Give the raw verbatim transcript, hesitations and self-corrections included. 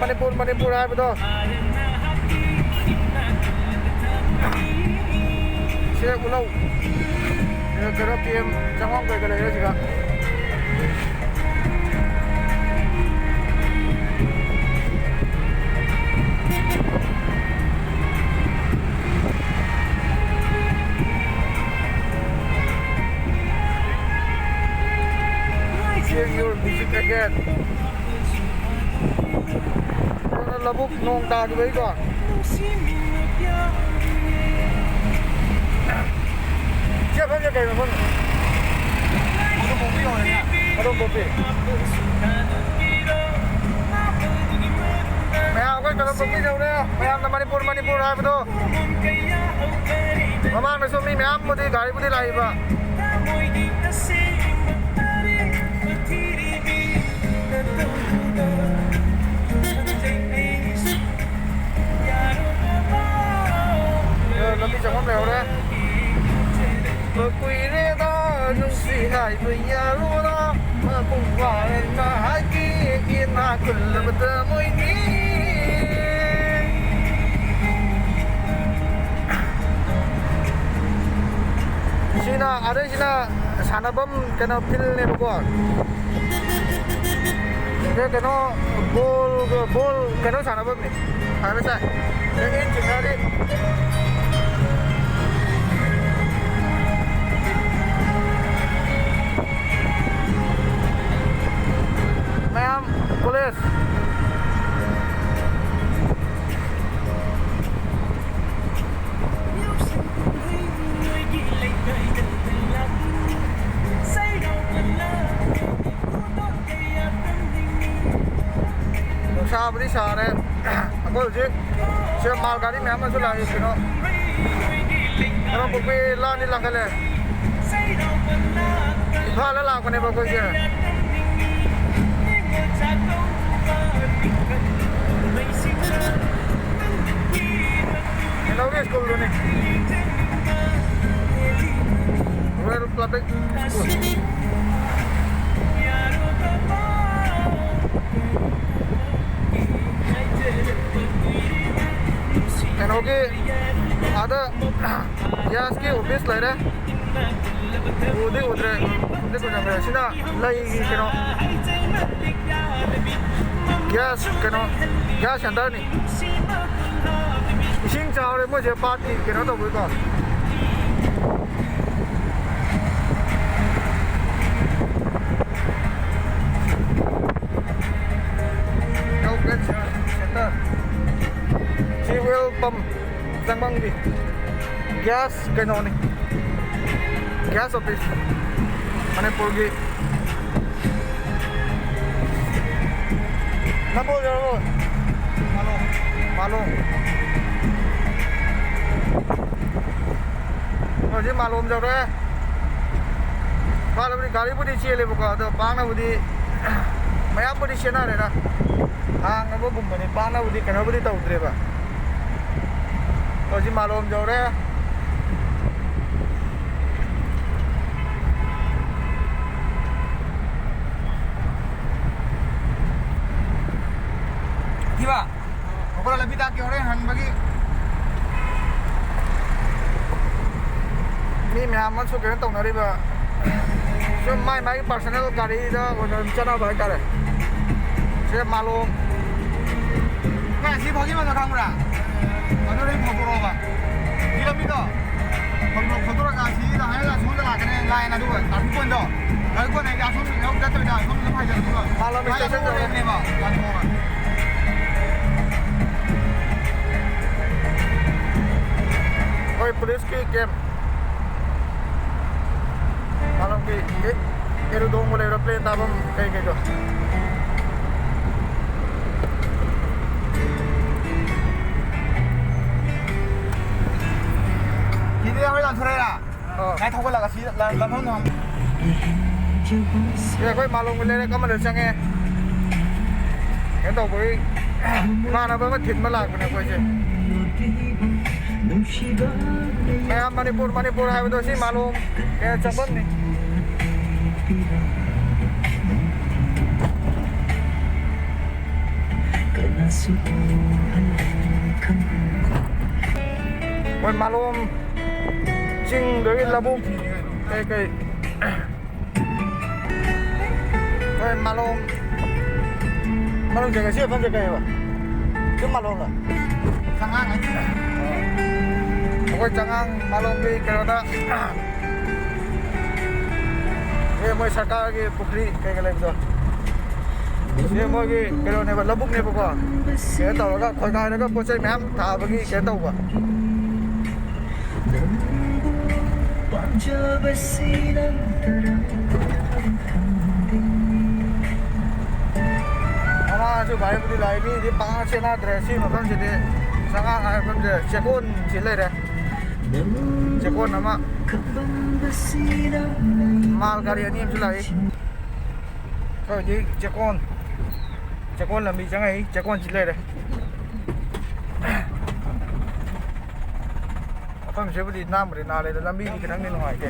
ꯃꯅꯤꯄꯨꯔ, ꯃꯅꯤꯄꯨꯔ ꯍꯥꯏꯕꯗꯣ꯫ ꯁꯦ ꯎꯠꯂꯧ꯫ ꯀꯩꯅꯣ, ꯀꯦꯝ ꯆꯪꯐꯝ ꯀꯩꯀꯩ ꯂꯩꯔꯦ ꯁꯤꯒ꯫ Check your visit again. ꯀꯣꯟꯅ ꯂꯧꯕꯨꯛ ꯅꯣꯡ ꯇꯥꯈꯤꯕꯩꯀꯣ꯫ ꯁꯤ ꯃꯐꯝꯁꯦ ꯀꯩ ꯃꯐꯝꯅꯣ? ꯀꯗꯣꯝ ꯄꯣꯛꯄꯤ꯫ ꯃꯌꯥꯝ ꯑꯩꯈꯣꯏ ꯀꯗꯣꯝ ꯄꯣꯛꯄꯤ ꯌꯧꯔꯦ꯫ ꯃꯌꯥꯝꯅ ꯃꯅꯤꯄꯨꯔ, ꯃꯅꯤꯄꯨꯔ ꯍꯥꯏꯕꯗꯣ꯫ ꯃꯃꯥꯡꯗꯁꯨ ꯃꯤ ꯃꯌꯥꯝꯕꯨꯗꯤ ꯒꯥꯔꯤꯕꯨꯗꯤ ꯂꯥꯛꯏꯕ꯫ ꯑ, ꯂꯝꯕꯤ ꯆꯪꯐꯝ ꯂꯩꯍꯧꯔꯦ꯫ ꯀꯨꯏꯔꯦꯗ ꯅꯨꯡꯁꯤ ꯍꯥꯏꯕ ꯌꯥꯔꯣꯏꯗ, ꯃꯄꯨꯡ ꯐꯥꯔꯦ ꯅꯍꯥꯛꯀꯤ ꯏꯅꯥꯛ ꯈꯨꯜꯂꯕ ꯊꯃꯣꯏꯅꯤ꯫ ꯁꯤꯅ, ꯑꯗꯩꯁꯤꯅ ꯁꯥꯟꯅꯐꯝ, ꯀꯩꯅꯣ, ꯐꯤꯜꯅꯦꯕꯀꯣ꯫ ꯁꯤꯗ ꯀꯩꯅꯣ, ꯕꯣꯜ, ꯕꯣꯜ ꯀꯩꯅꯣ ꯁꯥꯟꯅꯐꯝꯅꯤ꯫ ꯍꯥꯏꯕ ꯇꯥꯏ꯫ ꯁꯤꯗ ꯏꯟ ꯆꯤꯡꯅꯔꯤ꯫ ꯃꯌꯥꯝ ꯀꯣꯂꯦꯖ꯫ ꯅꯨꯡꯁꯥꯕꯨꯗꯤ ꯁꯥꯔꯦ꯫ ꯑꯩꯈꯣꯏ ꯍꯧꯖꯤꯛ ꯁꯤꯗ ꯃꯥꯜ ꯒꯥꯔꯤ ꯃꯌꯥꯝ ꯑꯃꯁꯨ ꯂꯥꯛꯏ꯫ ꯀꯩꯅꯣ, ꯀꯩꯅꯣ, ꯄꯨꯛꯄꯤ ꯂꯥꯟꯗꯤ ꯂꯥꯟꯈꯠꯂꯦ꯫ ꯏꯝꯐꯥꯜꯗ ꯂꯥꯛꯄꯅꯦꯕ ꯑꯩꯈꯣꯏꯁꯦ꯫ ꯀꯩꯅꯣꯒꯤ ꯁ꯭ꯀꯨꯜꯗꯨꯅꯤ꯫ Royal Public School꯫ ꯑꯣꯀꯦ, ꯑꯥꯗ ꯒ꯭ꯌꯥꯁꯀꯤ ꯑꯣꯐꯤꯁ ꯂꯩꯔꯦ꯫ ꯎꯗꯤ ꯎꯗ꯭ꯔꯦ, ꯎꯗꯤ ꯎꯅꯗ꯭ꯔꯦ꯫ ꯁꯤꯅ ꯂꯩꯒꯤ ꯀꯩꯅꯣ, ꯒ꯭ꯌꯥꯁ ꯀꯩꯅꯣ, ꯒ꯭ꯌꯥꯁ ꯁꯦꯟꯇꯔꯅꯤ꯫ ꯏꯁꯤꯡ ꯆꯥꯎꯔꯦ ꯃꯣꯏꯁꯦ, ꯄꯥꯠꯀꯤ ꯀꯩꯅꯣ ꯇꯧꯕꯒꯤꯀꯣ꯫ Health centre. ꯁꯤ ꯑꯣꯏꯜ ꯄꯝ ꯆꯪꯐꯝꯒꯤ ꯒ꯭ꯌꯥꯁ ꯀꯩꯅꯣꯅꯤ, ꯒ꯭ꯌꯥꯁ ꯑꯣꯐꯤꯁ ꯃꯅꯤꯄꯨꯔꯒꯤ꯫ ꯅꯝꯕꯣꯜ ꯌꯧꯔꯕꯣ? ꯃꯥꯂꯣꯝ꯫ ꯃꯥꯂꯣꯝ꯫ ꯍꯧꯖꯤꯛ ꯃꯥꯂꯣꯝ ꯌꯧꯔꯦ꯫ ꯃꯥꯂꯣꯝꯗꯤ ꯒꯥꯔꯤꯕꯨꯗꯤ ꯆꯦꯜꯂꯦꯕꯀꯣ, ꯑꯗꯣ ꯄꯥꯛꯅꯕꯨꯗꯤ ꯃꯌꯥꯝꯕꯨꯗꯤ ꯆꯦꯟꯅꯔꯦꯗ꯫ ꯍꯥꯡꯉꯕꯒꯨꯝꯕꯅꯤ, ꯄꯥꯛꯅꯕꯨꯗꯤ ꯀꯩꯅꯣꯕꯨꯗꯤ ꯇꯧꯗ꯭ꯔꯦꯕ꯫ ꯍꯧꯖꯤꯛ ꯃꯥꯂꯣꯝ ꯌꯧꯔꯦ꯫ ꯊꯤꯕ꯫ ꯑꯩꯈꯣꯏ ꯂꯝꯕꯤ ꯇꯥꯛꯀꯦ ꯍꯣꯔꯦꯟ ꯍꯟꯕꯒꯤ꯫ ꯃꯤ ꯃꯌꯥꯝ ꯑꯃꯁꯨ ꯀꯩꯅꯣ ꯇꯧꯅꯔꯤꯕ, ꯁꯨꯝ ꯃꯥꯏ ꯃꯥꯏꯒꯤ ꯄꯥꯔꯁꯣꯅꯦꯜ ꯒꯥꯔꯤꯗ ꯑꯣꯏꯅ ꯑꯗꯨꯝ ꯆꯠꯅꯕ ꯍꯥꯏꯇꯥꯔꯦ꯫ ꯁꯤꯗ ꯃꯥꯂꯣꯝ꯫ ꯅꯪ ꯑꯁꯤ ꯐꯥꯎꯒꯤ ꯃꯗꯣ ꯈꯪꯕ꯭ꯔꯥ? ꯑꯗꯨꯗ ꯑꯩ ꯐꯥꯎꯗꯣꯔꯛꯑꯣꯕ꯫ ꯁꯤ ꯂꯝꯕꯤꯗꯣ ꯐꯥꯎꯗꯣꯔꯛ-, ꯐꯥꯎꯗꯣꯔꯒ ꯁꯤꯗ ꯍꯥꯏꯔꯒ ꯑꯁꯣꯝꯗ ꯂꯥꯛꯀꯅꯤ, ꯂꯥꯏꯟ ꯑꯗꯨꯒ ꯇ꯭ꯔꯥꯐꯤꯛ ꯄꯣꯏꯟꯗꯣ꯫ ꯇ꯭ꯔꯥꯐꯤꯛ ꯄꯣꯏꯟ ꯍꯥꯏꯗꯤ ꯑꯁꯣꯝ ꯌꯧ ꯆꯠꯇꯕꯤꯗ ꯑꯁꯣꯝꯗ ꯑꯗꯨꯝ ꯍꯥꯏꯖꯔꯛꯄ꯫ ꯃꯥꯂꯣꯝ ꯍꯥꯏ ꯏꯁꯇꯦꯁꯟ ꯑꯗꯨ ꯌꯧꯔꯦ꯫ ꯂꯩꯔꯝꯅꯦꯕ, ꯂꯥꯟꯊꯣꯛꯑꯒ꯫ ꯍꯣꯏ, ꯄꯨꯂꯤꯁꯀꯤ ꯀꯦꯝ꯫ ꯃꯥꯂꯣꯝꯒꯤ ꯑꯦ-, ꯑꯦꯔꯨꯗꯣꯡꯕ ꯂꯩꯕ꯭ꯔꯥ, ꯄ꯭ꯂꯦꯟ ꯇꯥꯐꯝ ꯀꯩ ꯀꯩꯗꯣ? ꯁꯤꯗꯤ ꯑꯩꯈꯣꯏ ꯂꯥꯟꯊꯣꯔꯛꯏꯔꯥ? ꯑꯣ꯫ ꯉꯥꯏ ꯊꯧꯒꯠꯂꯒ ꯁꯤ ꯂꯥꯟ-, ꯂꯥꯟꯐꯝꯗꯣ ꯍꯪ-, ꯁꯤ ꯑꯩꯈꯣꯏ ꯃꯥꯂꯣꯝꯒꯤ ꯂꯩꯔꯛ ꯑꯃꯗ ꯆꯪꯉꯦ꯫ ꯀꯩꯅꯣ ꯇꯧꯕꯒꯤ ꯏꯃꯥꯟꯅꯕ ꯑꯃ ꯊꯤꯟꯕ ꯂꯥꯛꯄꯅꯦ ꯑꯩꯈꯣꯏꯁꯦ꯫ ꯃꯌꯥꯝ ꯃꯅꯤꯄꯨꯔ, ꯃꯅꯤꯄꯨꯔ ꯍꯥꯏꯕꯗꯣ ꯁꯤ ꯃꯥꯂꯣꯝ ꯍꯦꯟꯅ ꯆꯪꯐꯝꯅꯤ꯫ ꯀꯅꯥꯁꯨ ꯎꯍꯟ ꯈꯪꯍꯟ ꯑꯩꯈꯣꯏ ꯃꯥꯂꯣꯝ ꯆꯤꯡꯗꯒꯤ ꯂꯧꯕꯨꯛ ꯀꯩ ꯀꯩ, ꯑꯩꯈꯣꯏ ꯃꯥꯂꯣꯝ, ꯃꯥꯂꯣꯝ ꯖꯒꯥ, ꯁꯤ ꯃꯐꯝꯁꯦ ꯀꯩ ꯍꯥꯏꯕ? ꯁꯤ ꯃꯥꯂꯣꯝꯂꯣ? ꯆꯉꯥꯡ ꯍꯥꯏꯁꯤꯔ? ꯑꯩꯈꯣꯏ ꯆꯉꯥꯡ ꯃꯥꯂꯣꯝꯒꯤ ꯀꯩꯅꯣꯗ, ꯑꯦ, ꯃꯣꯏ ꯁꯔꯀꯥꯔꯒꯤ ꯄꯨꯈ꯭ꯔꯤ ꯀꯩꯀꯩ ꯂꯩꯕꯗꯣ, ꯁꯤ ꯃꯣꯏꯒꯤ ꯀꯩꯅꯣꯅꯦꯕ, ꯂꯧꯕꯨꯛꯅꯦꯕꯀꯣ꯫ ꯀꯩꯅꯣ ꯇꯧꯔꯒ, ꯈꯣꯏꯒꯥꯏꯔꯒ ꯄꯣꯠ ꯆꯩ ꯃꯌꯥꯝ ꯊꯥꯕꯒꯤ ꯀꯩꯅꯣ ꯇꯧꯕ꯫ ꯃꯃꯥꯡꯁꯨ ꯒꯥꯔꯤꯕꯨꯗꯤ ꯂꯥꯛꯏ, ꯃꯤꯗꯤ ꯄꯥꯛꯅ ꯆꯦꯟꯅꯗ꯭ꯔꯦ꯫ ꯁꯤ ꯃꯐꯝꯁꯤꯗꯤ ꯆꯉꯥꯡ ꯍꯥꯏꯕ ꯃꯐꯝꯁꯦ ꯆꯦꯛꯀꯣꯟꯁꯤ ꯂꯩꯔꯦ꯫ ꯆꯦꯛꯀꯣꯟ ꯑꯃ ꯃꯥꯜ ꯒꯥꯔꯤ ꯑꯅꯤ ꯑꯃꯁꯨ ꯂꯥꯛꯏ꯫ ꯑꯩꯈꯣꯏ ꯍꯧꯖꯤꯛ ꯆꯦꯛꯀꯣꯟ, ꯆꯦꯛꯀꯣꯟ ꯂꯝꯕꯤ ꯆꯪꯉꯛꯏ, ꯆꯦꯛꯀꯣꯟꯁꯤ ꯂꯩꯔꯦ꯫ ꯃꯐꯝꯁꯤꯕꯨꯗꯤ ꯅꯥꯟꯕꯨꯗꯤ ꯅꯥꯜꯂꯦ, ꯑꯗꯣ ꯂꯝꯕꯤꯗꯤ ꯈꯤꯇꯪꯗꯤ ꯅꯨꯡꯉꯥꯏꯇꯦ꯫